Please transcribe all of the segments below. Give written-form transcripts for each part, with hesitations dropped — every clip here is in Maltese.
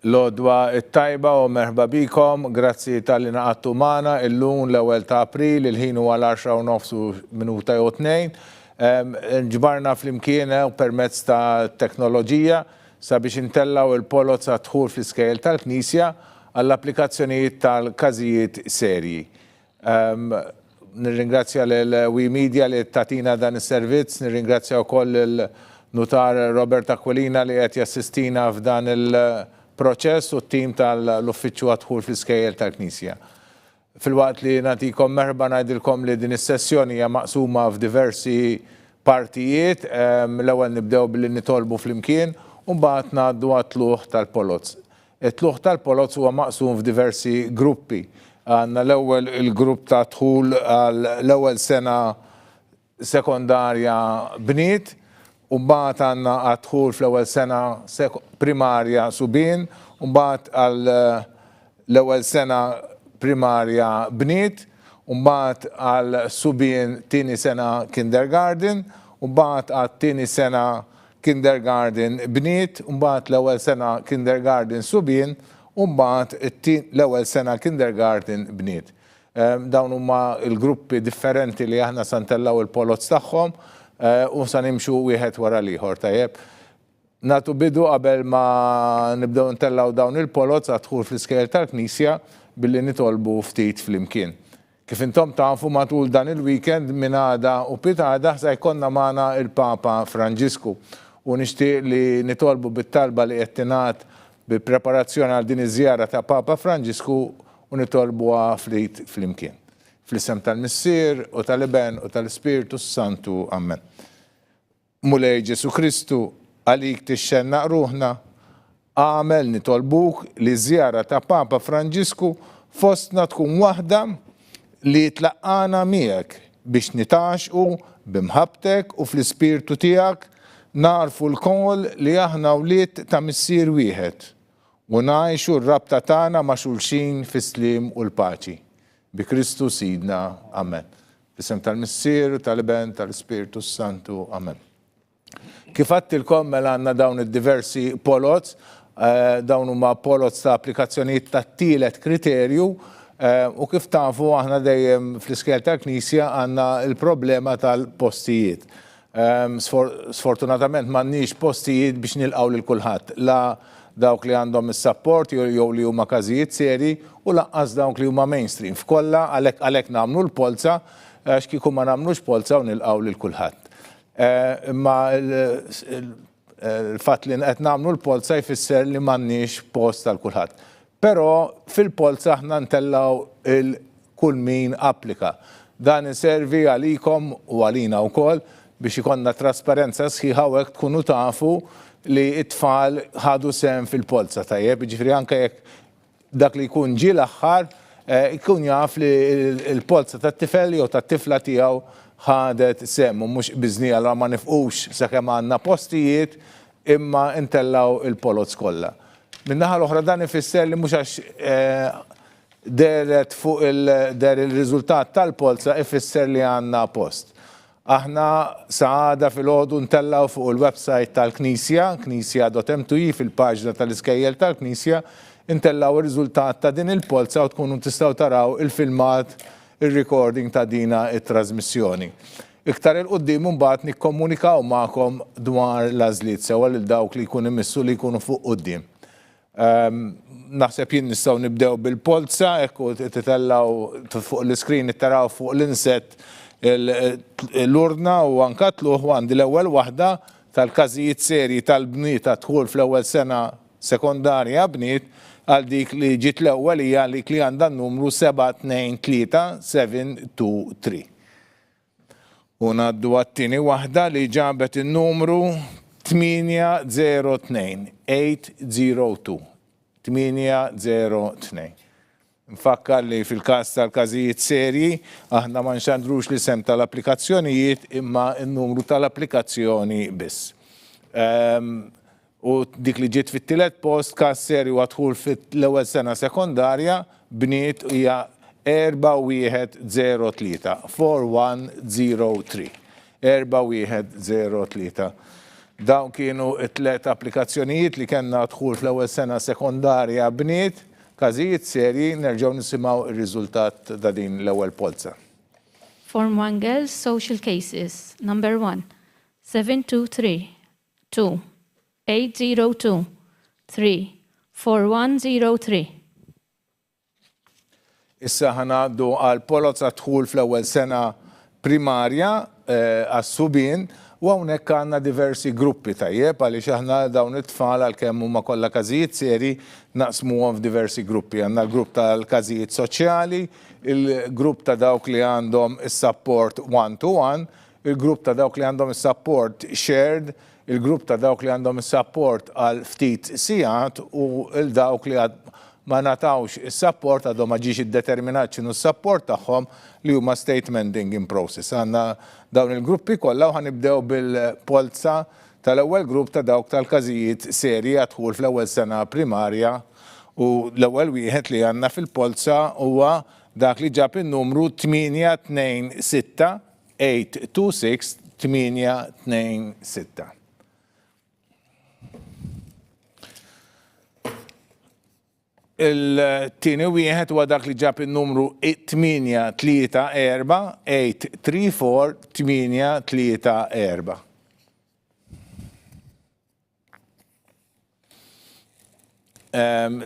L-għodwa t-tajba u merħba bikom, grazzi talli ngħaqadtu magħna illum l-ewwel ta' April, il-ħin huwa l-għaxra u nofs u minuta jew tnejn. Nġbarna flimkien permezz ta' teknoloġija sabiex intellgħu il-poloz għad-dħul fl-iskejjel tal-Knisja għall-applikazzjonijiet tal-każijiet serji. Nirringrazzja lil We Media li tagħtina dan is-servizz, nirringrazzja wkoll lil Nutar Robert Aquilina li qed jassistina f'dan il-proċess u t-tim tal-Uffiċċju għad-Dħul fl-Iskejjel tal-Knisja. Filwaqt li nagħtikom merħba ngħidilkom li din is-sessjoni hija maqsuma f'diversi partijiet. L-ewwel nibdew billi nitolbu flimkien u mbagħad ngħaddu għat-tlugħ tal-poloz. It-tlugħ tal-poloz huwa maqsum f'diversi gruppi. Għandna l-ewwel il-grupp ta' dħul għal l-ewwel sena sekondarja bniet, u mbagħad għandna għad-dħul fl-ewwel sena primarja subien, u mbagħad għal l-ewwel sena primarja bniet, u mbagħad għal subien tieni sena kindergarten, u mbagħad għat-tieni sena kindergarten bniet, u mbagħad l-ewwel sena kindergarten subien, u mbagħad l-ewwel sena kindergarten bniet. Dawn huma l-gruppi differenti li aħna sa ntellgħu il-poloz tagħhom u sa nimxu wieħed wara l-ieħor, tajjeb. Nagħtu bidu qabel ma nibdew ntellgħu dawn il-poloz għad-dħul fl-iskejjel tal-Knisja billi nitolbu ftit flimkien. Kif intom tafu matul dan il-weekend minn għada u pitgħada sa jkollna magħna il-Papa Franġisku u nixtieq li nitolbu bit-talba li qed tingħad bi preparazzjoni għal din iż-żjara ta' Papa Franġisku u nitolbuha ftit flimkien. Fl-isem tal-Missier u tal-Iben u tal-Ispirtu s-Santu. Amen. Mulej Ġesù Kristu, għalik tixxennaq ruħna, agħmel, nitolbuk, li ż-żjara ta' Papa Franġisku fostna tkun waħda li tlaqqagħna miegħek biex nitgħaxqu bi mħabbtek u fl-ispirtu tiegħek nagħrfu lkoll li aħna wlied ta' Missier wieħed u ngħixu r-rabta tagħna ma' xulxin fis-sliem u l-paċi. Bi Kristu Sidna. Amen. Fl-isem tal-Missier, tal-Iben, tal-Ispirtu s-Santu. Amen. Kif għadtilkom mela għandna dawn id-diversi poloz, eh, dawn huma poloz ta' applikazzjonijiet tat-tielet kriterju eh, u kif tafu aħna dejjem fl-iskel tal-Knisja għandna il-problema tal-postijiet. Ehm, sfortunatament m'għandniex postijiet biex nilqgħu lil kulħadd. La dawk li għandhom is-sapport jew li huma każijiet serji u lanqas dawk li huma mainstream. F'kollha għalhekk għalhekk nagħmlu l-polza għax kieku ma nagħmlux polza u nilqgħu lil kulħadd. Eh, imma il-fatt li qed nagħmlu l-polza jfisser li m'għandniex post għal kulħadd. Però fil-polza aħna ntellgħu il kull min applika. Dan iservi għalikom u għalina wkoll biex ikollna trasparenza sħiħa u hekk tkunu tafu li t-tfal ħadu sehem fil-polza, tajjeb, jiġifieri anke jekk dak li jkun ġie l-aħħar ikun jaf li l-polza tat-tifel jew tat-tifla tiegħu ħadet sehem u mhux qbiżni allura ma nifqux sakemm għandna postijiet imma ntellgħu l-poloz kollha. Min-naħa l-oħra dan ifisser li mhux għax dehret fuq il deher il-riżultat tal-polza ifisser li għandna post. Aħna sa għada filgħodu ntellgħu fuq il-website tal-Knisja, knisja.m2e fil-paġna tal-iskejjel tal-Knisja, intellgħu r-riżultat ta' din il-polza u tkunu tistgħu taraw il-filmat, ir-recording ta' dina it-trażmissjoni. Iktar 'il quddiem imbagħad nikkomunikaw magħkom dwar l-għażliet sewwa lil dawk li jkun imissu li jkunu fuq quddiem. Naħseb jien nistgħu nibdew bil-polza, hekk u titellgħu fuq l-iskrin taraw fuq l-inset l-urna u anka tlugħ u għandi l-ewwel waħda tal-każijiet serji tal-bniet għad-dħul fl-ewwel sena sekondarja bniet għal dik li ġiet l-ewwel hija dik li għandha n-numru 723 723. U ngħaddu għat-tieni waħda li ġabet in-numru 802, 802, 802. Nfakkar li fil-każ tal-każijiet serji, aħna ma nxandrux l-isem tal-applikazzjonijiet imma n-numru tal-applikazzjoni biss. U dik li ġiet fit-tielet post, każ serju għad-dħul fl-ewwel sena sekondarja, bniet hija 4103, 4103. 4103. Dawn kienu t-tlet applikazzjonijiet li kellna dħul fl-ewwel sena sekondarja bniet, każijiet serji, nerġgħu nisimgħu r-riżultat ta' din l-ewwel polza. Form 1 Girls Social Cases Number 1 723 2 802 3 4103. Issa ħa ngħaddu għal poloz għad-dħul fl-ewwel sena primarja għas-subien u hawnhekk għandna diversi gruppi tajjeb għaliex aħna dawn it-tfal għalkemm huma kollha każijiet serji naqsmuhom f'diversi gruppi. Għandna l-grupp tal-każijiet soċjali, il-grupp ta' dawk li għandhom is-sapport one to one, il-grupp ta' dawk li għandhom is-sapport shared, il-grupp ta' dawk li għandhom is-sapport għal ftit sigħat u 'l dawk li għad ma ngħatawx is-sapport, għadhom ma ġiex iddeterminat x'inhu s-sapport tagħhom, li huma statementing in process. Għandna dawn il-gruppi kollha u ħa nibdew bil-polza tal-ewwel grupp ta' dawk tal-każijiet serji għad-dħul fl-ewwel sena primarja u l-ewwel wieħed li għandna fil-polza huwa dak li ġab in-numru 826 826 826. Il-tieni wieħed huwa dak li ġab in-numru 834 834 834.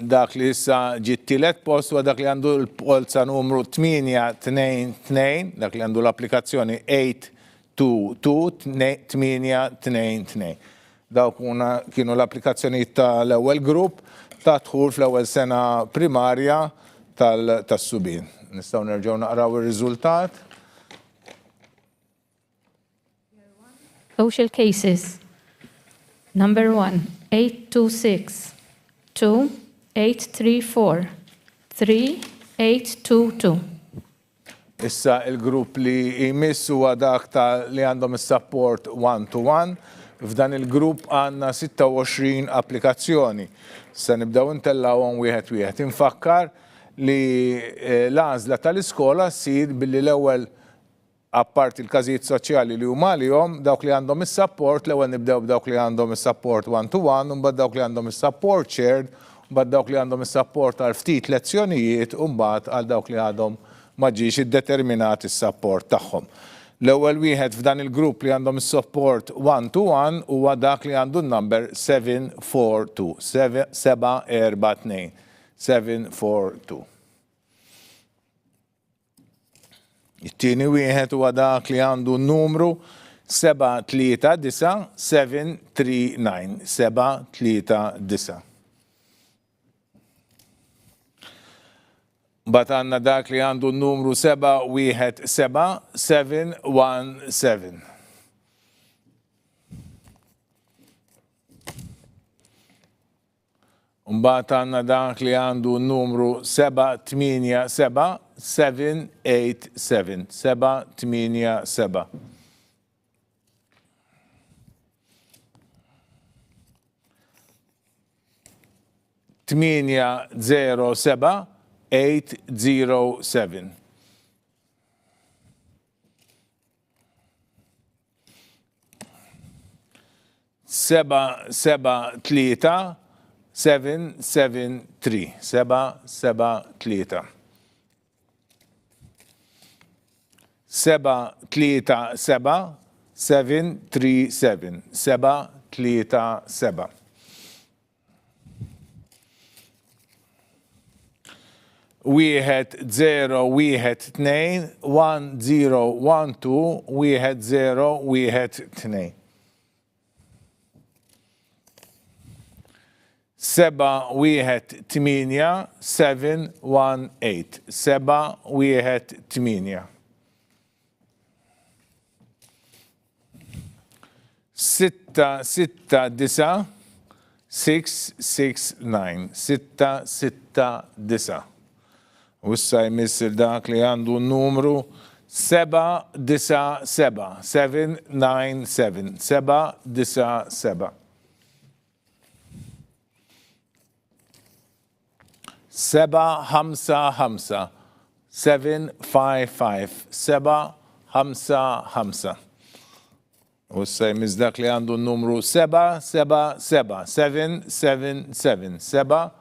Dak li issa ġie t-tielet post huwa dak li għandu l-polza numru 822, dak li għandu l-applikazzjoni 822 822. Dawk kienu l-applikazzjonijiet tal-ewwel grupp ta' dħul fl-ewwel sena primarja tas-subien. Nistgħu nerġgħu naqraw ir-riżultat. Social cases Number 1 826 2 834 3 822. Issa il-grupp li jmiss huwa dak ta' li għandhom is-sapport one to one. F'dan il-grupp għandna 26 applikazzjoni. Issa nibdew intellgħuhom wieħed wieħed. Infakkar li l-għażla tal-iskola ssir billi l-ewwel Apparti l-każijiet soċjali li huma għalihom, dawk li għandhom is-sapport, l-ewwel nibdew b'dawk li għandhom is-sapport one to one, u mbagħad dawk li għandhom is-sapport shared, u mbagħad dawk li għandhom is-sapport għal ftit lezzjonijiet u mbagħad għal dawk li għadhom ma ġiex iddeterminat is-sapport tagħhom. L-ewwel wieħed f'dan il-grupp li għandhom is-sapport one to one huwa dak li għandu n-number 742, 742, 742. It-tieni wieħed huwa dak li għandu n-numru 739 739 739. Mbagħad għandna dak li għandu n-numru 717 717. Mbagħad għandna dak li għandu n-numru 787 787 787. 807 807. 773 773 773 737 737 737 Wieħed zero wieħed tnejn, one zero one two, wieħed zero wieħed tnejn. Seba' wieħed tmienja, seven one eight, seba' wieħed tmienja. 669 669 669. U issa jmiss il dak li għandu n-numru 797 797 797. 755 755 755. U issa jmiss dak li għandu n-numru 7, 7, 7, 7, 7, 7, 7,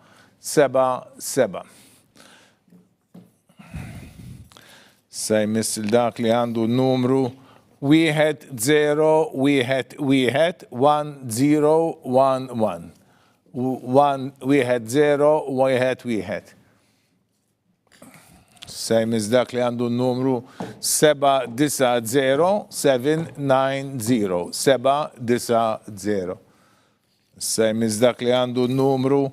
7, 7. Issa jmiss il dak li għandu n-numru 1, 0, 1, 1, 1, 0, 1, 1. 1, 1, 0, 1, 1. Se jmiss dak li għandu n-numru 790 790 790. Se jmiss dak li għandu n-numru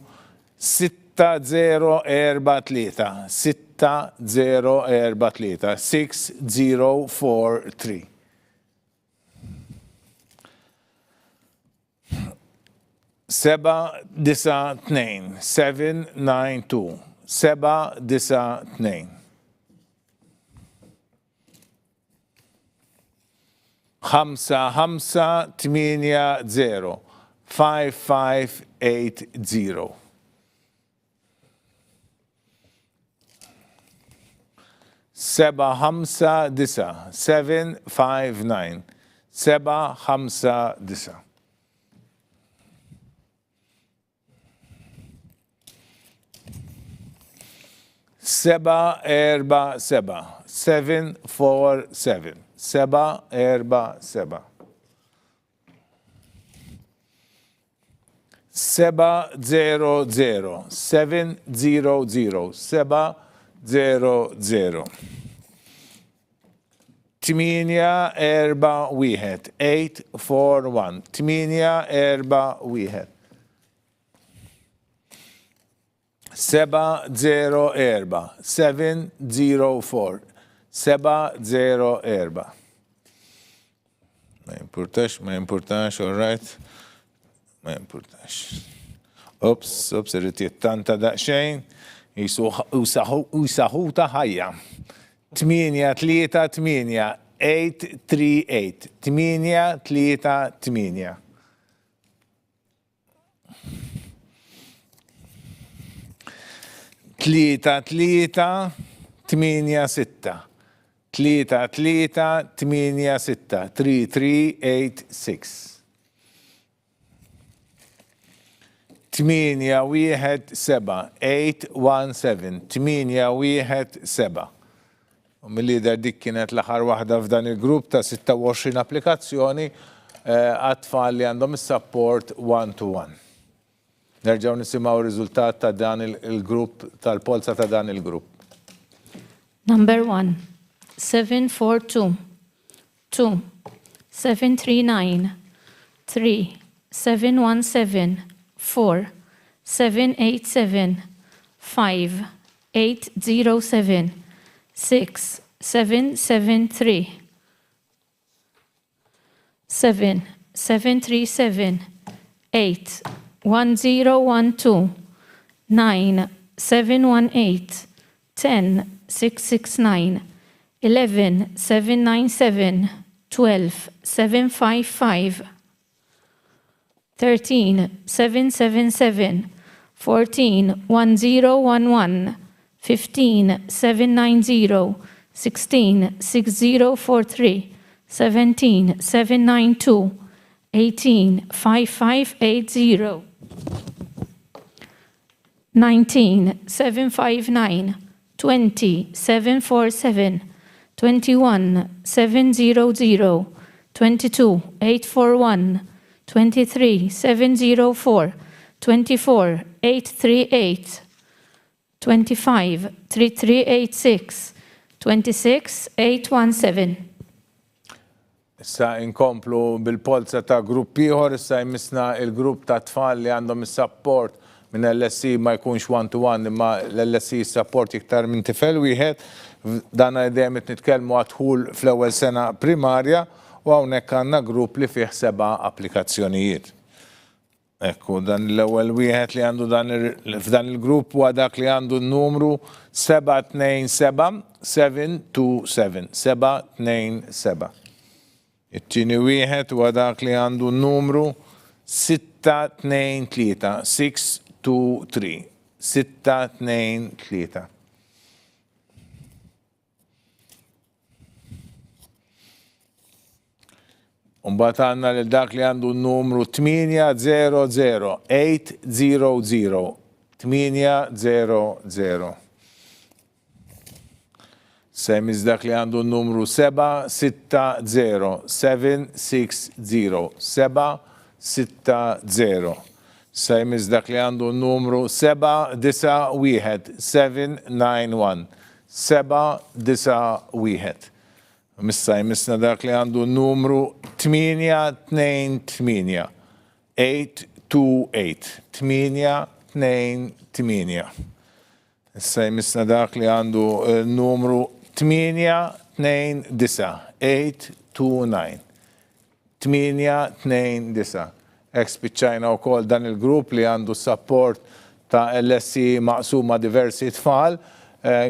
6043 6043 6043. 792, 792, 792. 5580, 5580. 759, 759, 759. 747, 747, 747. 700, 700, 700. 841, 841, 841. 704, 704, 704. Ma jimpurtax, ma jimpurtax, all right. Ma jimpurtax. Ups, ups, irrid jittanta daqsxejn. Jisu saħuta ħajja. 8 3 8 8 3 8 8 3 8. 3 3 8 6 3 3 8 6 3 3 8 6 8 1 7 8 1 7 8 1 7 U mill-jidher dik kienet l-aħħar waħda f'dan il-grupp ta' 26 applikazzjoni għat-tfal li għandhom is-sapport one to one. Nerġgħu nisimgħu r-riżultat ta' dan il-grupp tal-polza ta' dan il-grupp. Number 1, 7 4 2, 2, 7 3 9, 3, 7 1 7, 4, 7 8 7, 5, 8 0 7, 6, 7 7 3, 7, 7 3 7, 8, 1 0 1 2, 9, 7 1 8, 10, 6 6 9, 11, 7 9 7, 12, 7 5 5, 13, 7 7 7, 14, 1 0 1 1, 15, 7 9 0, 16, 6 0 4 3, 17, 7 9 2, 18, 5 5 8 0. 19, 759, 20, 747, 21, 700, 22, 841, 23, 704, 24, 838, 25, 3386, 26, 817. Issa inkomplu bil-polza ta' grupp ieħor, issa jmissna il-grupp ta' tfal li għandhom is-sapport minn LSE ma jkunx one to one imma l-LSE jissapporti iktar minn tifel wieħed. Dan dejjem qed nitkellmu għad-dħul fl-ewwel sena primarja u hawnhekk għandna grupp li fih seba' applikazzjonijiet. Ekku, dan l-ewwel wieħed li għandu dan f'dan il-grupp huwa dak li għandu n-numru 727 727 727. It-tieni wieħed huwa dak li għandu n-numru 623 623 623. Mbagħad għandna lil dak li għandu n-numru 800, 800, 800. Se jmiss dak li għandu n-numru 760, 760, 760. Se jmiss dak li għandu n-numru 791, 791, 791. Issa jmissna dak li għandu n-numru 828, 828, 828. Issa jmissna dak li għandu n-numru 829, 829. 829. Hekk spiċċajna wkoll dan il-grupp li għandu s-sapport ta' LSE maqsum ma' diversi tfal,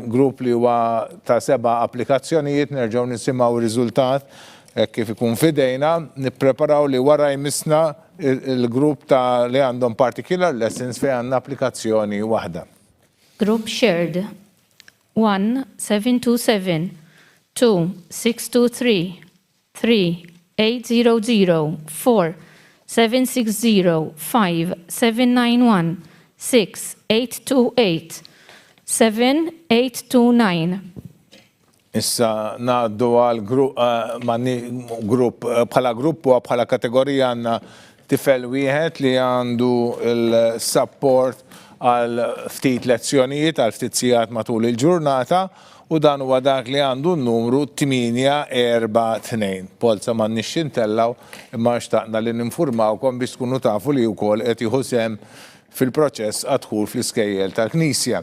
grupp li huwa ta' seba' applikazzjonijiet, nerġgħu nisimgħu r-riżultat hekk kif ikun f'idejna, nippreparaw li wara jmissna l-grupp ta' li għandhom particular lessons fejn għandna applikazzjoni waħda. Group shared, 1 727 2 623 3 800 4 760 5 791 6 828 7 829. Issa ngħaddu għal grupp bħala grupp u bħala kategorija għandna tifel wieħed li għandu l-support għal ftit lezzjonijiet, għal ftit sigħat matul il-ġurnata u dan huwa dak li għandu n-numru 842. Polza m'għandniex xi ntellgħu imma xtaqna li ninfurmawkom biex tkunu tafu li wkoll qed jieħu sehem fil-proċess għad-dħul fl-iskejjel tal-Knisja.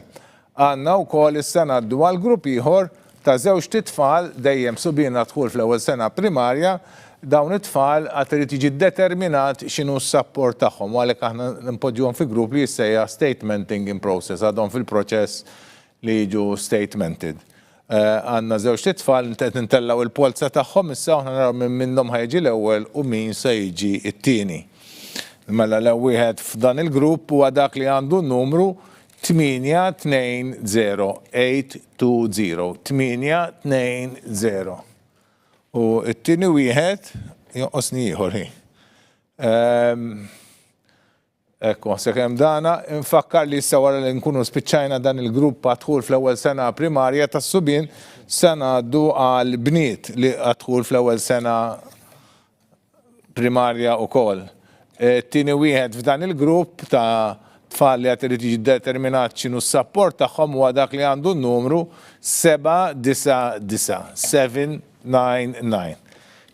Għandna wkoll issa ngħaddu għal grupp ieħor ta' żewġt itfal, dejjem subien għad-dħul fl-ewwel sena primarja. Dawn it-tfal għad irid jiġi ddeterminat x'inhu s-sapport tagħhom u għalhekk aħna npoġġuhom fi grupp li jissejjaħ statementing in process, għadhom fil-proċess li jiġu statemented. Għandna żewġt itfal qed intellgħu il-polza tagħhom issa u aħna naraw min minnhom ħa jiġi l-ewwel u min se jiġi t-tieni. Mela l-ewwel wieħed f'dan il-grupp huwa dak li għandu n-numru 820, 820, 820. U t-tieni wieħed jonqosni ieħor hi. Ekku, sakemm dana, infakkar li issa wara li nkunu spiċċajna dan il-grupp għad-dħul fl-ewwel sena primarja tas-subien, se ngħaddu għal bniet li għad-dħul fl-ewwel sena primarja wkoll. It-tieni wieħed f'dan il-grupp ta' tfal li għad irid jiġi determinat x'inhu s-sapport tagħhom huwa dak li għandu n-numru 799, 799.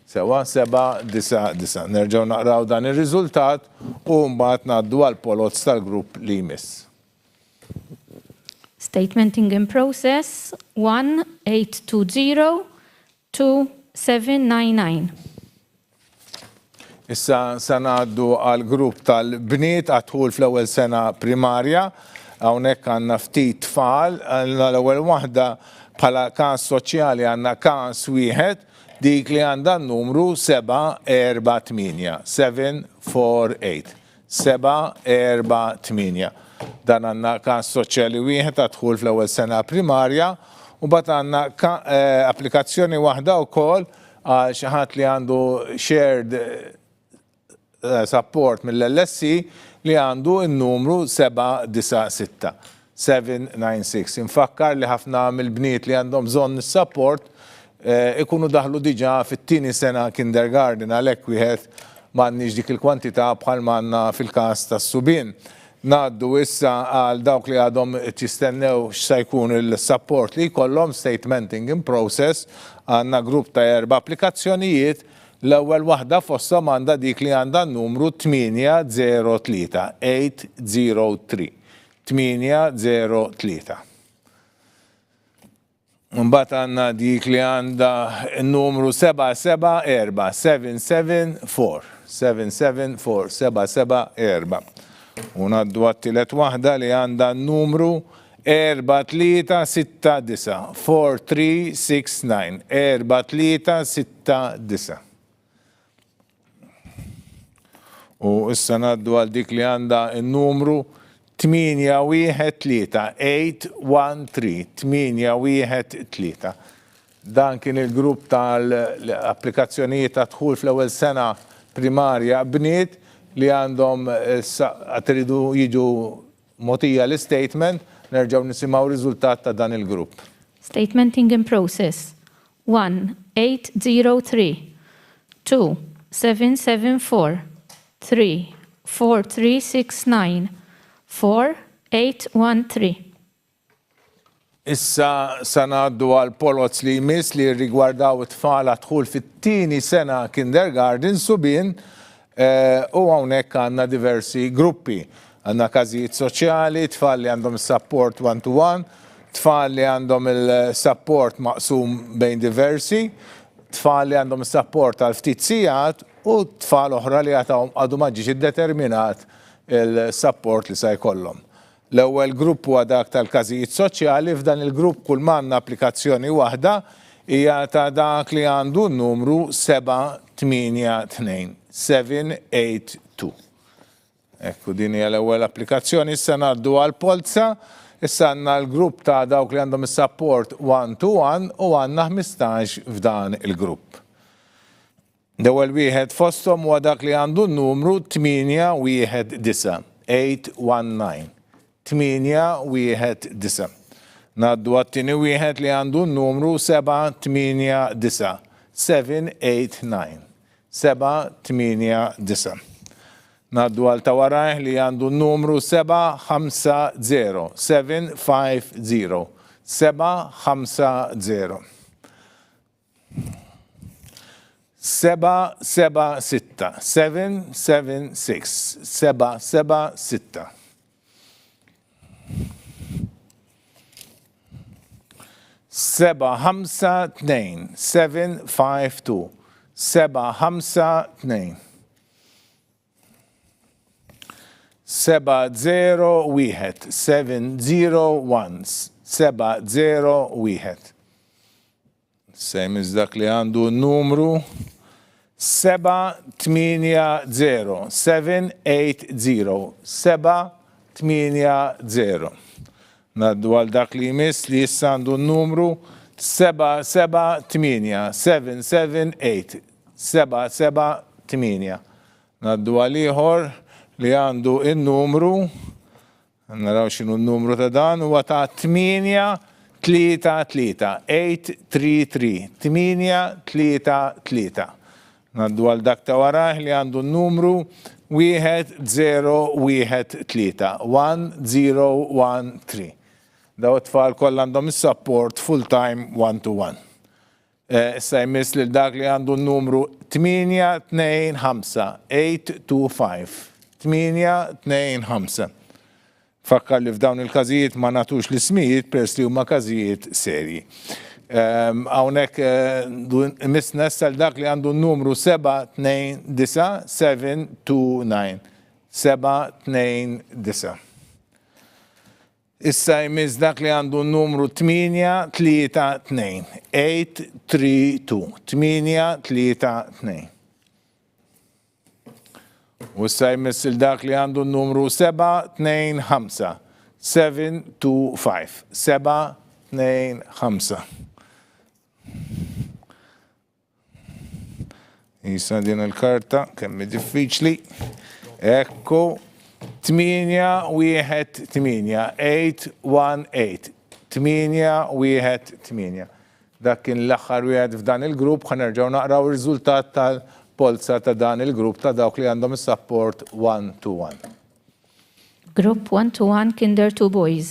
Sewwa, 799. Nerġgħu naqraw dan ir-riżultat u mbagħad ngħaddu għall-poloz tal-grupp li jmiss. Statementing in process, 1 820 2 799. Issa se ngħaddu għall-grupp tal-bniet għad-dħul fl-ewwel sena primarja. Hawnhekk għandna ftit tfal. Għandna l-ewwel waħda bħala każ soċjali għandna każ wieħed, dik li għandha n-numru 748, 748, 748. Dan għandna każ soċjali wieħed għad-dħul fl-ewwel sena primarja u mbagħad għandna applikazzjoni waħda wkoll Għal xi ħadd li għandu shared support mill-LSE li għandu n-numru 796, 796. Infakkar li ħafna mill-bniet li għandhom bżonn is-support ikunu daħlu diġà fit-tieni sena kindergarten għalhekk wieħed m'għandniex dik il-kwantità bħal m'għandna fil-każ tas-subien. Ngħaddu issa għal dawk li għadhom qed jistennew x'se jkun il-sapport li jkollhom, statementing in process, għandna grupp ta' erba' applikazzjonijiet, l-ewwel waħda fosthom għandha dik li għandha n-numru 803, 803, 803. Imbagħad għandna dik li għandha n-numru 774, 774, 774, 774. U ngħaddu għat-tielet waħda li għandha n-numru 4369, 4369, 4369. U issa ngħaddu għal dik li għandha n-numru 813, 813, 813. Dan kien il-grupp tal-applikazzjonijiet ta' dħul fl-ewwel sena primarja bniet li għandhom għad iridu jiġu mogħtija l-istatement, nerġgħu nisimgħu r-riżultat ta' dan il-grupp. Statementing in process, 1 803 2 774 3 4 3 6 9 4 8 1 3. Issa sa ngħaddu għall-poloz li jmiss li jirrigwardaw it-tfal għad-dħul fit-tieni sena kindergarten subien u hawnhekk għandna diversi gruppi. Għandna każijiet soċjali, tfal li għandhom is-sapport one to one, tfal li għandhom il-sapport maqsum bejn diversi, tfal li għandhom is-sapport għal ftit sigħat u tfal oħra li għadu ma ġiex iddeterminat il-sapport li sa jkollhom. L-ewwel grupp huwa dak tal-każijiet soċjali, f'dan il-grupp kull m'għandna applikazzjoni waħda hija ta' dak li għandu n-numru 782, 782. Ekku din hija l-ewwel applikazzjoni, issa ngħaddu għall-polza, issa għandna l-grupp ta' dawk li għandhom is-sapport one to one u għandna 15 f'dan il-grupp. L-ewwel wieħed fosthom huwa dak li għandu n-numru 819, 819. 819. Ngħaddu għat-tieni wieħed li għandu n-numru 789, 789. 789. Ngħaddu għal ta' warajh li għandu n-numru 750, 750. 750. 776, 776, 776. 752, 752, 752. 701, 701, 701. Se jmiss dak li għandu n-numru 780, 780, 780. Ngħaddu għal dak li jmiss li issa għandu n-numru 778, 778, 778. Ngħaddu għal ieħor li għandu n-numru Naraw x'inhu n-numru ta' dan, huwa ta' 833, 833, 833. Ngħaddu għal dak ta' warajh li għandu n-numru 1013, 1013. Daw it-tfal kollha għandhom is-support full-time one-to-one. Issa jmiss lil dak li għandu n-numru 825, 825, 825. Fakkar li f'dawn il-każijiet ma nagħtux l-ismijiet peress li huma każijiet serji. Hawnhekk imissna issa l dak li għandu n-numru 729, 729, 729. Issa jmiss dak li għandu n-numru 832, 832, 832. U issa jmiss il dak li għandu n-numru 725, 725, 725. Jisa din il-karta, kemm diffiċli. Ekku, 8 1 8, 8 1 8, 8 1 8. Dak kien l-aħħar wieħed f'dan il-grupp, ħa nerġgħu naqraw ir-riżultat tal-polza ta' dan il-grupp ta' dawk li għandhom is-support 1 to 1. Group 1 to 1 Kinder 2 Boys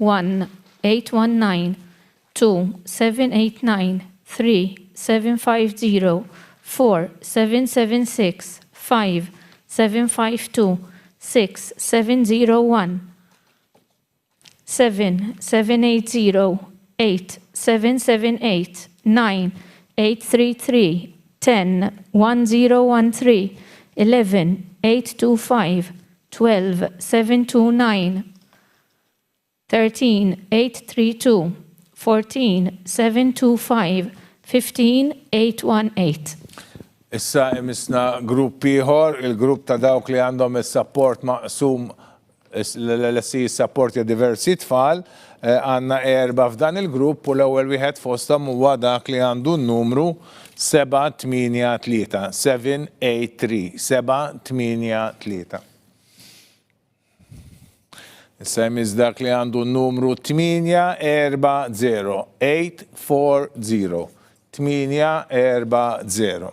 1 819 2 789 3 750 4 776 5 752 6 701 7 780 8 778 9 833 10 1013 11 825 12 729 13 832 14 725 15 818. Issa imissna grupp ieħor, il-grupp ta' dawk li għandhom is-sapport maqsum L-LSE jissapportja diversi tfal, għandna erbgħa f'dan il-grupp u l-ewwel wieħed fosthom huwa dak li għandu n-numru 783, 783, 783. Issa jmiss dak li għandu n-numru 840, 840, 840.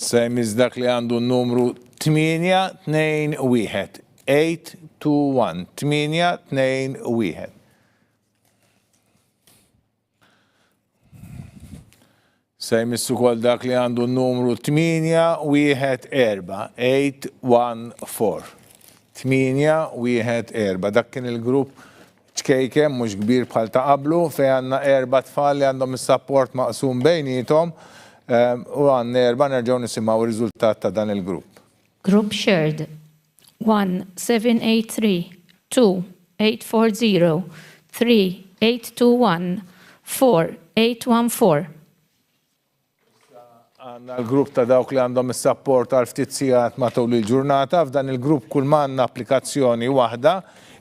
Issa jmiss dak li għandu n-numru 821, 821, 821. Se jmiss ukoll dak li għandu n-numru 814, 814. 814. Dak kien il-grupp ċkejken mhux kbir bħal ta' qablu fejn għandna erba' tfal li għandhom is-sapport maqsum bejniethom ehm, u għandna erba' nerġgħu nisimgħu r-riżultat ta' dan il-grupp. Group shared 1 7 8 3 2 8 4 0 3 8 2 1 4 8 1 4. Għandna l-grupp ta' dawk li għandhom is-sapport għal ftit sigħat matul il-ġurnata. F'dan il-grupp kull ma għandna applikazzjoni waħda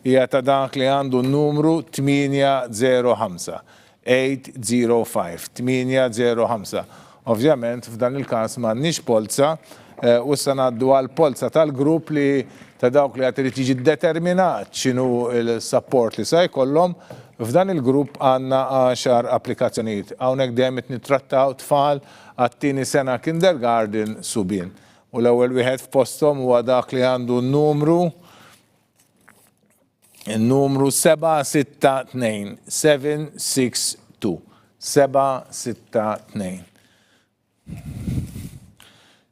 hija ta' dak li għandu n-numru 805. 805, 805. Ovvjament f'dan il-każ m'għandniex polza u issa ngħaddu għall-polza tal-grupp li ta' dawk li għad irid jiġi ddeterminat x'inhu l-sapport li sa jkollhom. F'dan il-grupp għandna għaxar applikazzjonijiet. Hawnhekk dejjem qed nittrattaw tfal għat-tieni sena kindergarten subien. U l-ewwel wieħed f'posthom huwa dak li għandu n-numru n-numru 762, 762, 762.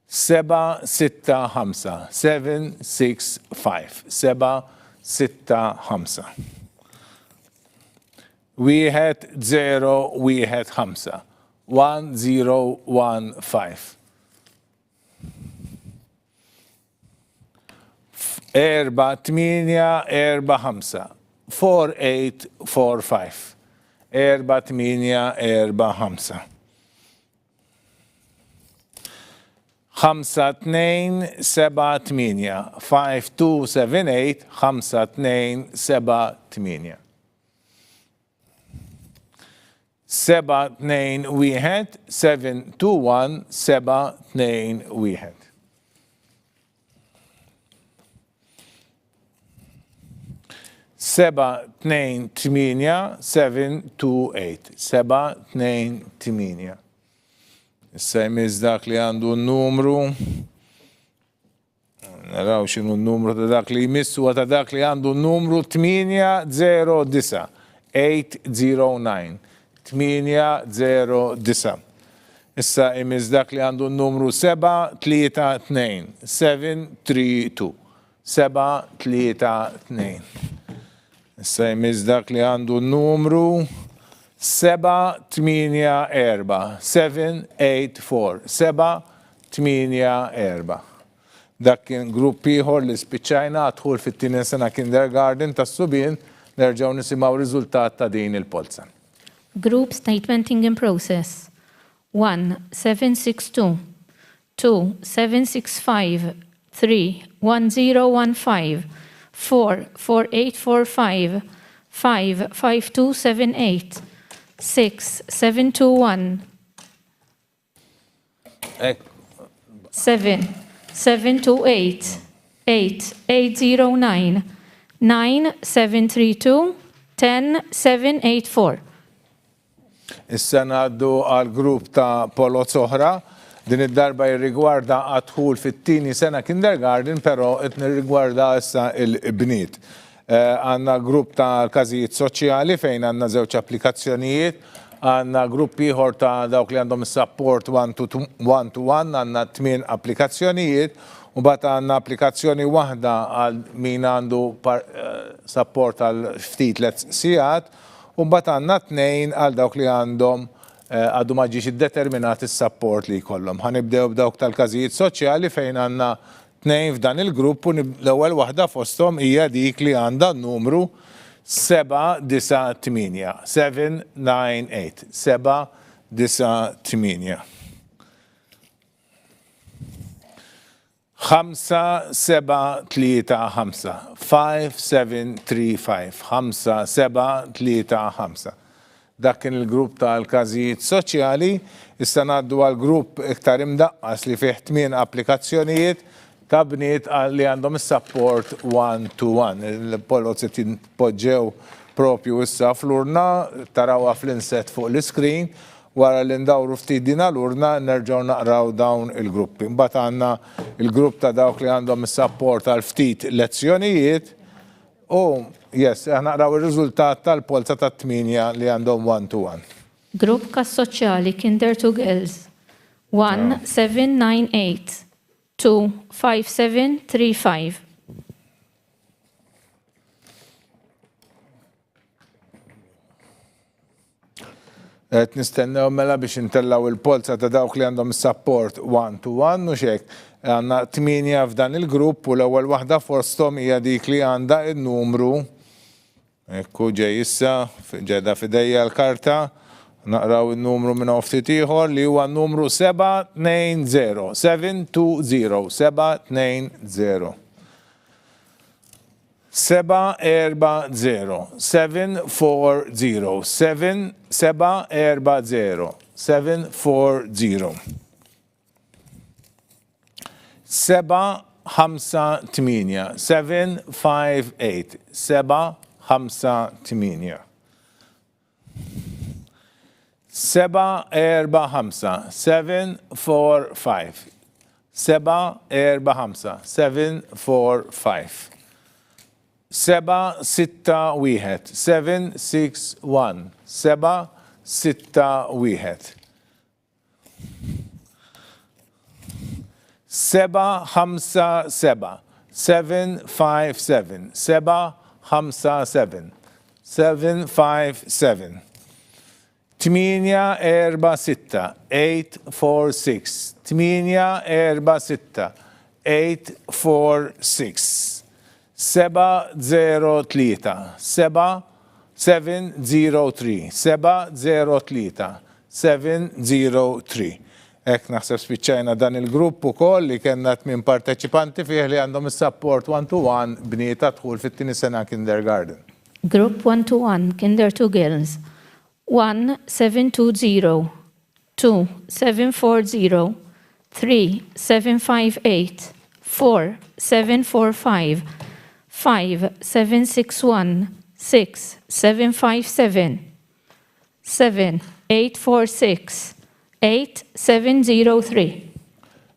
765, 765, 765. Wieħed, zero, wieħed, ħamsa. 1015. 4845. 4845. 4845. 5278. 5278. 5278. 721, 721, 721. 728, 728, 728. Issa jmiss dak li għandu n-numru. Naraw x'inhu n-numru ta' dak li jmiss huwa ta' dak li għandu n-numru 809. 809. 809. Issa jmiss dak li għandu n-numru 732. 732. 732. Issa jmiss dak li għandu n-numru 784. 784. 784. Dak kien grupp ieħor li spiċċajna għad-dħul fit-tieni sena kindergarten tas-subien, nerġgħu nisimgħu riżultat ta' din il-polza. Group statementing in process, 1 762 2 765 3 1015 4 4845 5 5278 6 721 7 7 2 8 8 8 0 9 9 7 3 2 10 7 8 4. Issa ngħaddu għal grupp ta' poloz oħra. Din id-darba jirrigwarda għad-dħul fit-tieni sena kindergarten però qed nirrigwarda issa l-bniet. Għandna grupp ta' każijiet soċjali fejn għandna żewġ applikazzjonijiet, għandna grupp ieħor ta' dawk li għandhom is-sapport one to one to one, għandna tmien applikazzjonijiet, u mbagħad għandna applikazzjoni waħda għal min għandu sapport għal ftit tliet sigħat, u mbagħad għandna tnejn għal dawk li għandhom għadu ma ġiex iddeterminat is-sapport li jkollhom. Ħa nibdew b'dawk tal-każijiet soċjali fejn għandna Tnejn f'dan il-grupp u l-ewwel waħda fosthom hija dik li għandha n-numru 798, 798, 798. 5735, 5735, 5735. Dak kien il-grupp tal-każijiet soċjali, issa ngħaddu għal grupp iktar imdaqqas li fih tmien applikazzjonijiet ta' bniet li għandhom is-sapport one to one. Il-poloz qed jitpoġġew propju issa fl-urna, tarawha fl-inset fuq l-iskrin, Wara li ndawru ftit din l-urna nerġgħu naqraw dawn il-gruppi. Imbagħad għandna l-grupp ta' dawk li għandhom is-sapport għal ftit lezzjonijiet u yes, aħna naqraw ir-riżultat tal-polza tat-tmienja li għandhom one to one. Grupp Każ Soċjali Kinder to Girls, 1 7 9 8 2 5 7 3 5. Qed nistennew mela biex intellgħu il-polza ta' dawk li għandhom is-sapport one to one u x'hekk. Għandna tmienja f'dan il-grupp u l-ewwel waħda fosthom hija dik li għandha n-numru Ekku ġej issa, ġedha f'idejja l-karta, naqraw in-numru minn hawn ftit ieħor li huwa n-numru 720, 720, 720. 740, 740, 7, 740, 740. 758, 758, 758. 745, 745, 745, 745. 761, 761, 761. 757, 757, 757, 757. 846, 846, 846, 846. 703, 7, 703, 703, 703. Hekk naħseb spiċċajna dan il-grupp ukoll li kellna tmien parteċipanti fih li għandhom is-sapport one to one bniet għad-dħul fit-tieni sena kindergarten. Group one to one, Kinder to Girls, 1 720, 2 740, 3 758, 4 745, 5 761, 6 757, 7 846, 8 703.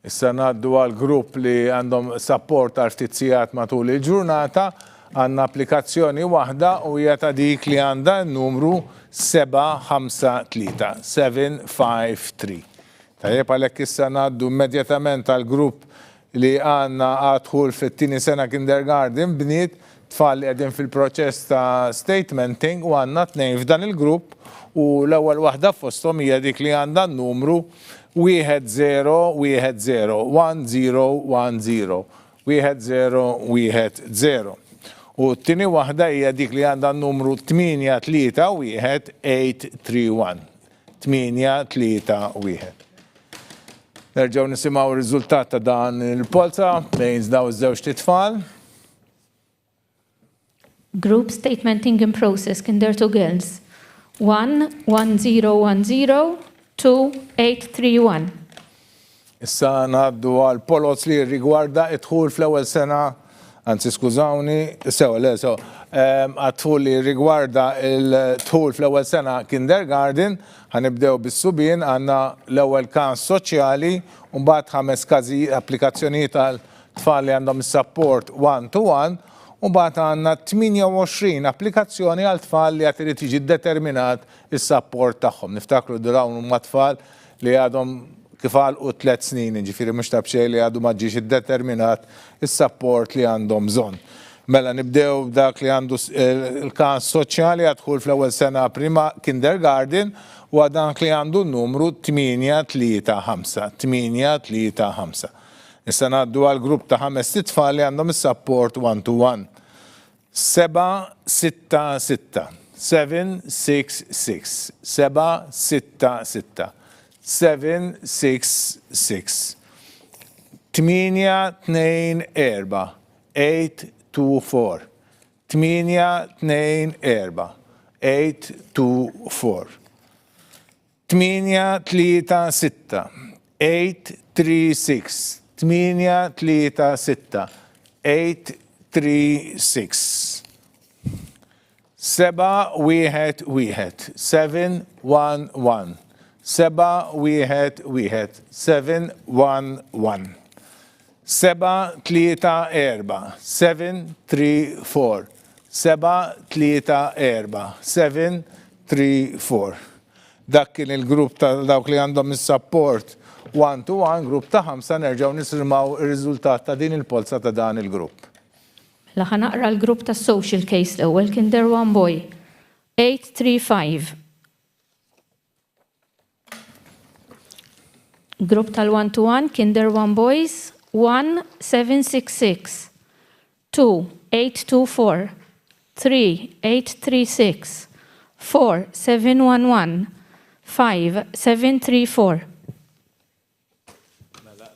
Issa ngħaddu għal grupp li għandhom sapport għal ftit sigħat matul il-ġurnata. Għandna applikazzjoni waħda u hija ta' dik li għandha n-numru 753, 753. Tajjeb għalhekk issa ngħaddu immedjatament għal grupp li għandna għad-dħul fit-tieni sena kindergarten bniet, tfal li qegħdin fil-proċess ta' statementing u għandna tnejn f'dan il-grupp u l-ewwel waħda fosthom hija dik li għandha n-numru 1010, 1010, 1010. U t-tieni waħda hija dik li għandha n-numru 831, 831. 8-3-1. Nerġgħu nisimgħu r-riżultat ta' dan il-polza bejn dawn iż-żewġt itfal. Group statementing in process, Kinder to Girls. 1 1 0 1 0 2 8 3 1. Issa ngħaddu għal poloz li jirrigwarda id-dħul fl-ewwel sena, anzi skużawni, sew, le, sew, għad-dħul li jirrigwarda l-dħul fl-ewwel sena kindergarten, ħa nibdew bis-subien, għandna l-ewwel każ soċjali u mbagħad ħames każijiet applikazzjonijiet għal tfal li għandhom is-sapport one to one, u mbagħad għandna 28 applikazzjoni għal tfal li għad irid jiġi ddeterminat is-sapport tagħhom. Niftakru li dawn huma tfal li għadhom kif għalqu t-tlett snin, jiġifieri mhux ta' b'xejn li għadu ma ġiex iddeterminat is-sapport li għandhom bżonn. Mela nibdew b'dak li għandu l-każ soċjali għad-dħul fl-ewwel sena prima kindergarten huwa dak li għandu n-numru 835, 835. Issa ngħaddu għall-grupp ta' ħamest itfal li għandhom is-sapport one to one. 766, 766, 766, 766. 8 2 4, 8 2 4, 8 2 4, 8 2 4. 8 3 6, 8 3 6, 8 3 6, 8 3 6. 7 1 1, 7 1 1, 7 1 1, 7 1 1. 7 3 4, 7 3 4, 7 3 4, 7 3 4. Dak kien il-grupp ta' dawk li għandhom is-sapport one to one, grupp ta' ħamsa nerġgħu nisimgħu r-riżultat ta' din il-polza ta' dan il-grupp. Mela ħa naqra l-grupp tas-social case l-ewwel, Kinder One Boy, 8 3 5. Grupp tal-one to one, Kinder One Boys, 1 7 6 6, 2 8 2 4, 3 8 3 6, 4 7 1 1, 5 7 3 4.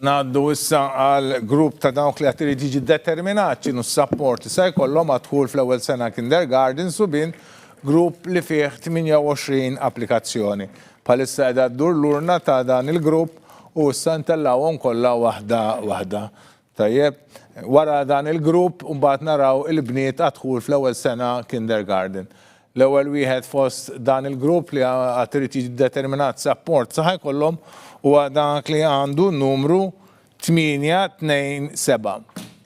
Ngħaddu issa għal grupp ta' dawk li għad irid jiġi determinat x'inhu s-sapport li se jkollhom għad-dħul fl-ewwel sena kindergarten subien, grupp li fih 28 applikazzjoni. Bħalissa qiegħda ddur l-urna ta' dan il-grupp u issa ntellgħuhom kollha waħda waħda. Tajjeb, wara dan il-grupp mbagħad naraw il-bniet għad-dħul fl-ewwel sena kindergarten. L-ewwel wieħed fost dan il-grupp li għad irid jiġi determinat sapport sa ħa jkollhom huwa dak li għandu n-numru 827,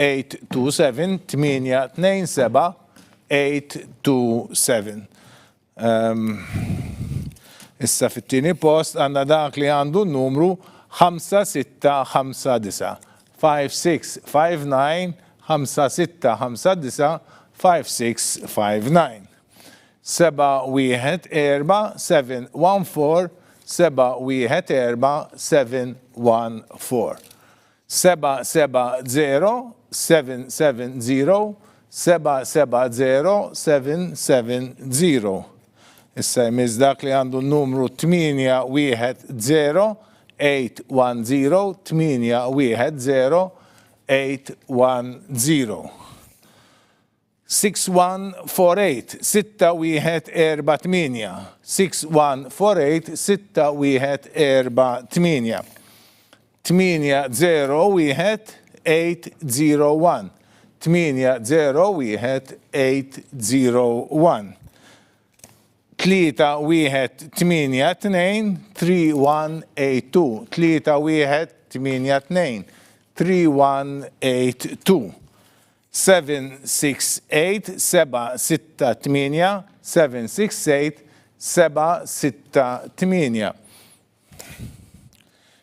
827, 827, 827. Issa fit-tieni post għandna dak li għandu n-numru 5659. 5659, 5659, 5659. 714, 714, 714, 714. 770 770 770 770. Issa jmiss dak li għandu n-numru 810 810 810 810. 6148 6148 6148 6148 801 801 801 801 3182 3182 3182 3182 768 768 768 768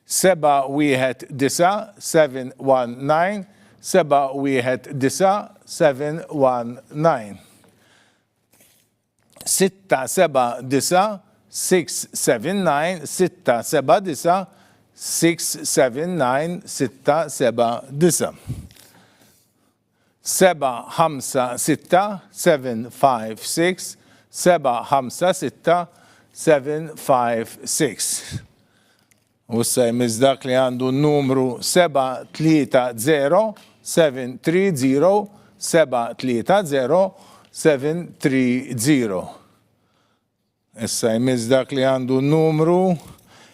719 719 719 719 679 679 679 679 679 756 756 756 756. U issa jmiss dak li għandu n-numru 730 730 730 730. Issa jmiss dak li għandu n-numru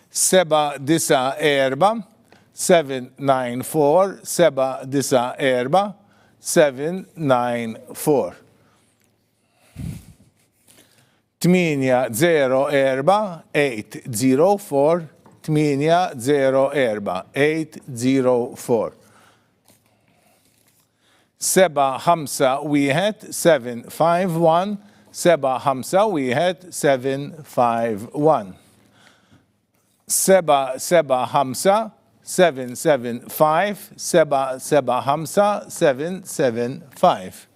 794 794 794 794. 804 804 804 804. 751 751 751 751 775 775 775 775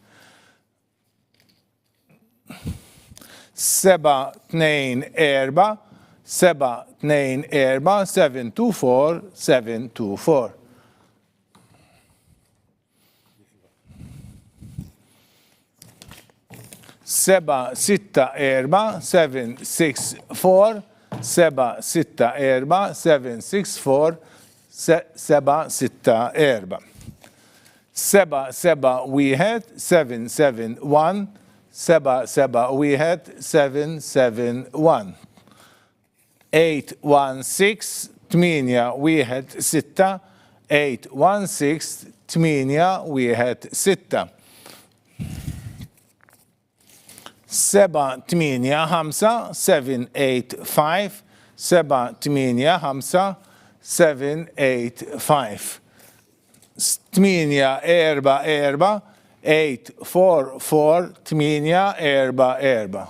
724 724 724 724 764 764 764 764 7 6 4. 7 7 1 7 7 1 7 7 1 7 7 1. 8 1 6 8 1 6 8 1 6 8 1 6. 7 8 5 7 8 5 7 8 5 7 8 5 8 4 4 8 4 4 8 4 4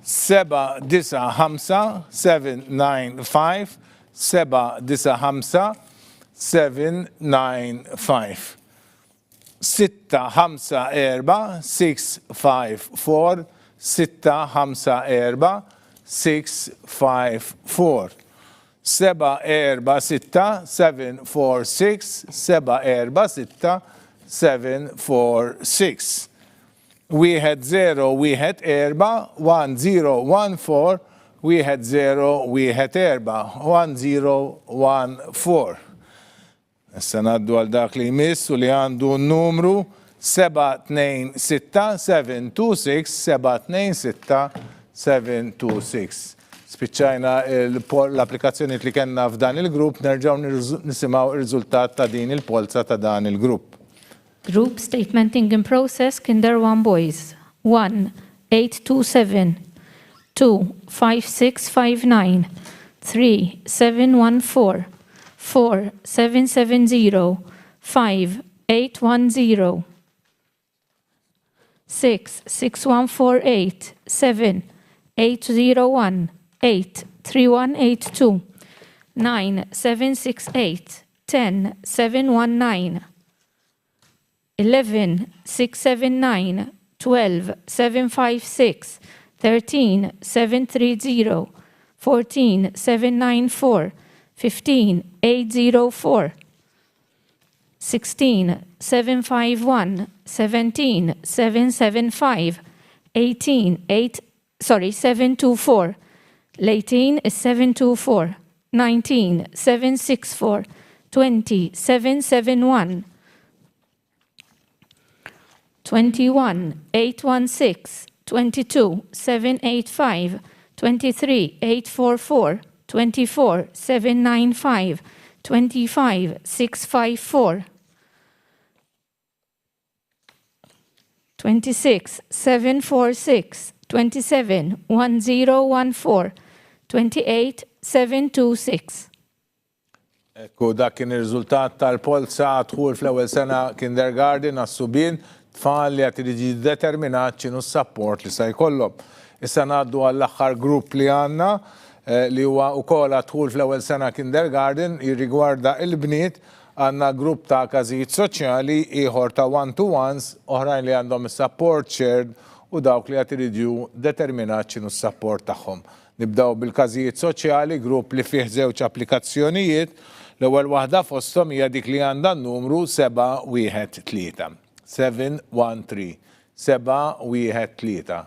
7 9 5 7 9 5 7 9 5 7 9 5 6 5 4 6 5 4 6 5 4 6 5 4 7 4 6 7 4 6 7 4 6 7 4 6 1 0 1 4 1 0 1 4 1 0 1 4 1 0 1 4. Issa ngħaddu għal dak li jmiss u li għandu n-numru 726 726 726 726. Spiċċajna l-applikazzjonijiet li kellna f'dan il-grupp, nerġgħu nisimgħu r-riżultat ta' din il-polza ta' dan il-grupp. Group statementing in process Kinder 1 Boys 1 8 2 7 2 5 6 5 9 3 7 1 4 4 7 7 0 5 8 1 0 6 6 1 4 8 7 8 0 1 8 3 1 8 2 9 7 6 8 10 7 1 9 11 6 7 9 12 7 5 6 13 7 3 0 14 7 9 4 15 8 0 4 16 7 5 1 17 7 7 5 18 8 sorry 7 2 4 l-18 is 7 2 4 19 7 6 4 20 7 7 1 21 8 1 6 22 7 8 5 23 8 4 4 24 7 9 5 25 6 5 4 26 7 4 6 27 1 0 1 4 28 7 2 6. Ekku, dak kien ir-riżultat tal-polza għad-dħul fl-ewwel sena kindergarten għas-subien, tfal li għad irid jiġi determinat x'inhu s-sapport li se jkollhom. Issa ngħaddu għall-aħħar grupp li għandna li huwa wkoll għad-dħul fl-ewwel sena kindergarten, jirrigwarda l-bniet. Għandna grupp ta' każijiet soċjali, ieħor ta' one-to-ones, oħrajn li għandhom is-sapport shared u dawk li għad irid jiġu determinat x'inhu s-sapport tagħhom. Nibdew bil-każijiet soċjali, grupp li fih żewġ applikazzjonijiet. L-ewwel waħda fosthom hija dik li għandha n-numru 713. 713. 713.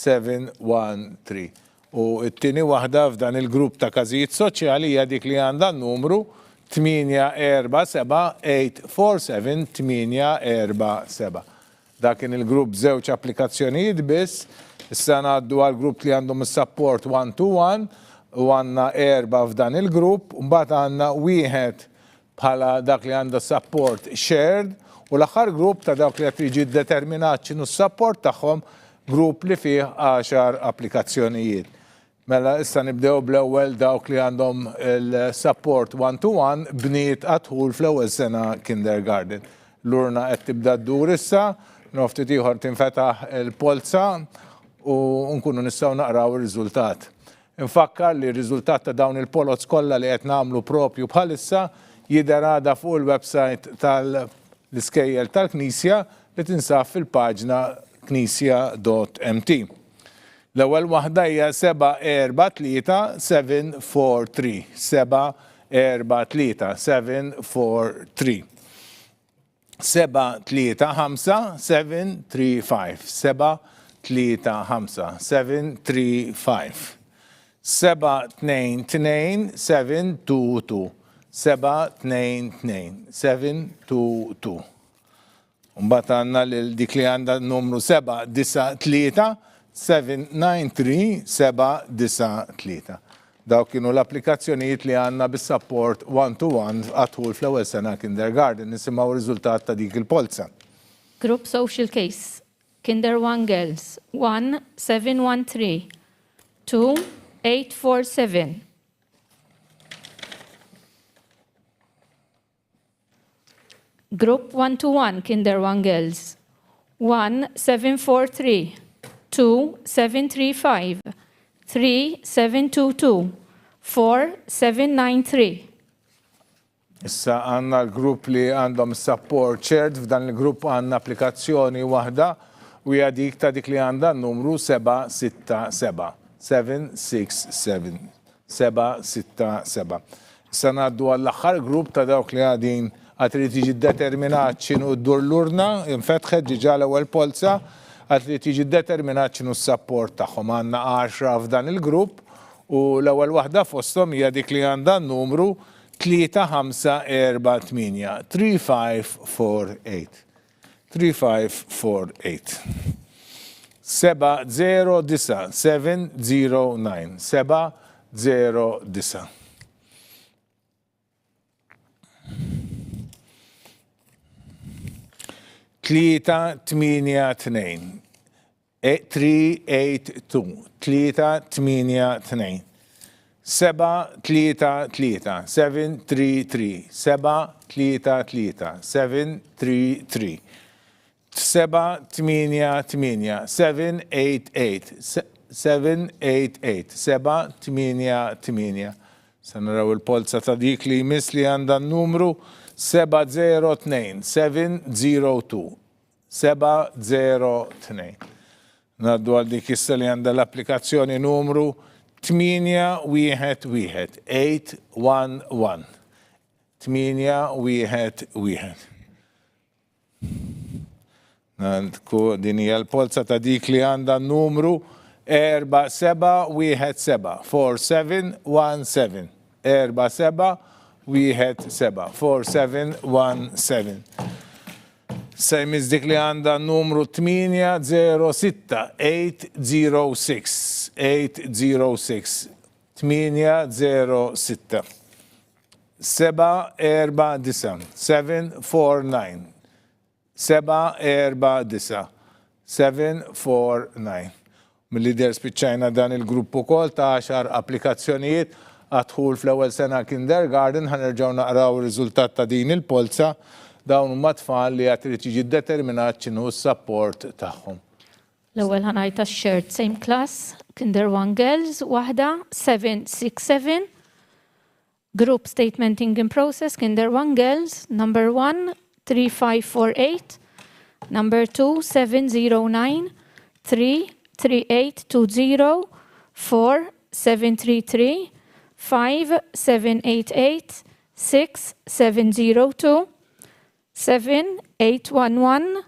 713. U t-tieni waħda f'dan il-grupp ta' każijiet soċjali hija dik li għandha n-numru 847, 847, 847. Dak kien il-grupp b'żewġ applikazzjonijiet biss. Issa ngħaddu għall-grupp li għandhom is-sapport one to one u għandna erbgħa f'dan il-grupp. Mbagħad għandna wieħed bħala dak li għandha sapport shared u l-aħħar grupp ta' dawk li qed jiġi ddeterminat x'inhu s-sapport tagħhom, grupp li fih għaxar applikazzjonijiet. Mela issa nibdew bl-ewwel dawk li għandhom il-support one to one bniet għad-dħul fl-ewwel sena kindergarten. L-urna qed tibda ddur issa, minn ftit ieħor tinfetaħ il-polza u nkunu nistgħu naqraw ir-riżultat. Infakkar li r-riżultat ta' dawn il-poloz kollha li qed nagħmlu propju bħalissa jidher għada fuq il-website tal-iskejjel tal-Knisja li tinsab fil-paġna knisja.mt. L-ewwel waħda hija 7 4 3 7 4 3. 7 4 3 7 4 3. 7 3 5 7 3 5. 7 3 5 7 3 5. 7 2 2 7 2 2 7 2 2 7 2 2. Mbagħad għandna lil dik li għandha n-numru 7 9 3 7 9 3 7 9 3. Dawk kienu l-applikazzjonijiet li għandna bis-support one to one għad-dħul fl-ewwel sena kindergarten. Nisimgħu r-riżultat ta' dik il-polza. Group Social Case, Kinder 1 Girls, 1 7 1 3 2 8 4 7. Group 1 to 1, Kinder 1 Girls, 1 7 4 3 2 7 3 5 3 7 2 2 4 7 9 3. Issa għandna l-grupp li għandhom support shared, f'dan il-grupp għandna applikazzjoni waħda u hija dik ta' dik li għandha n-numru 767. 767. 767. Issa ngħaddu għall-aħħar grupp ta' dawk li għadin għad irid jiġi ddeterminat x'inhu ddur l-urna, infetħet diġà l-ewwel polza, għad irid jiġi ddeterminat x'inhu s-sapport tagħhom. Għandna għaxra f'dan il-grupp u l-ewwel waħda fosthom hija dik li għandha n-numru 3548, 3548. 3548. 709, 709, 709. 382. 382. 382. 733. 733. 733. 733. 788. 788. 788. 788. Se naraw il-polza ta' dik li jmiss li għandha n-numru 702. 702. 702. Ngħaddu għal dik issa li għandha l-applikazzjoni numru 811. 811. 811. Għandku din hija l-polza ta' dik li għandha n-numru 4717. 4717. 4717. 4717. Se jmiss dik li għandha n-numru 806. 806. 806. 806. 749. 749. 749. 749. Mill-lider spiċċajna dan il-grupp ukoll ta' għaxar applikazzjonijiet għad-dħul fl-ewwel sena kindergarten. Ħa nerġgħu naqraw ir-riżultat ta' din il-polza. Dawn huma tfal li għad irid jiġi ddeterminat x'inhu s-sapport tagħhom. L-ewwel ħa ngħid tax-shared same class, Kinder 1 Girls, waħda, 767. Group statementing in process, Kinder 1 Girls, number 1, 3548, number 2, 709, 3, 3820, 4, 733, 5, 788, 6, 702, 7, 811,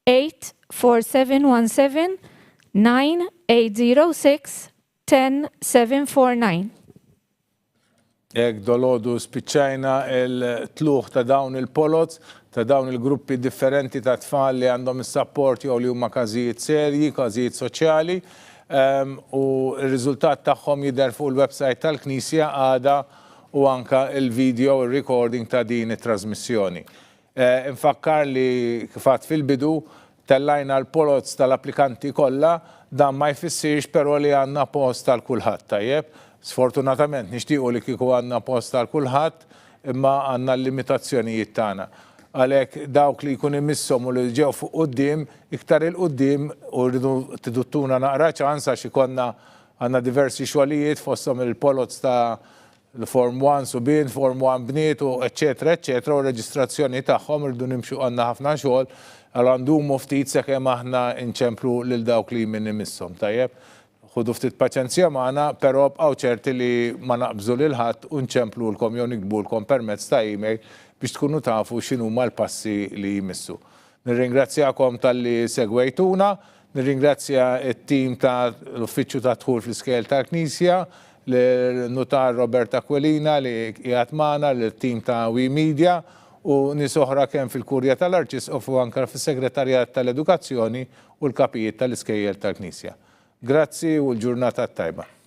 8, 4717, 9, 806, 10, 749. Hekk dolodu spiċċajna l-tlugħ ta' dawn il-poloz, ta' dawn il-gruppi differenti ta' tfal li għandhom is-sapport jew li huma każijiet serji, każijiet soċjali, u r-riżultat tagħhom jidher fuq il-website tal-Knisja għada u anke l-video, ir-recording ta' din it-trasmissjoni. Infakkar li kif għedt fil-bidu, tellajna l-poloz tal-applikanti kollha, dan ma jfissirx però li għandna post għal kulħadd, tajjeb? Sfortunatament nixtiequ li kieku għandna post għal kulħadd, imma għandna l-limitazzjonijiet tagħna. Għalhekk dawk li jkun imisshom u li ġew fuq quddiem, iktar 'il quddiem u rridu tridu ttuna naqra ċans għax ikollna għandna diversi xogħlijiet fosthom il-poloz ta' l-Form 1 subien, Form 1 bniet u eċċetera eċċetera u r-reġistrazzjoni tagħhom irridu nimxu għandna ħafna xogħol, allura ndumu ftit sakemm aħna nċemplu lil dawk li min imisshom, tajjeb? Ħudu ftit paċenzja magħna, però bqgħu ċerti li ma naqbżu lil ħadd u nċemplulkom jew niktbulkom permezz ta' email biex tkunu tafu x'inhuma l-passi li jmissu. Nirringrazzjakom talli segwejtuna, nirringrazzja t-tim ta' l-Uffiċċju tad-Dħul fl-Iskejjel tal-Knisja. lin-Nutar Robert Aquilina li qiegħed magħna, lit-tim ta' We Media u nies oħra kemm fil-Kurja tal-Arċisqof u anke fis-Segretarjat tal-Edukazzjoni u l-kapijiet tal-iskejjel tal-Knisja. Grazzi u l-ġurnata t-tajba.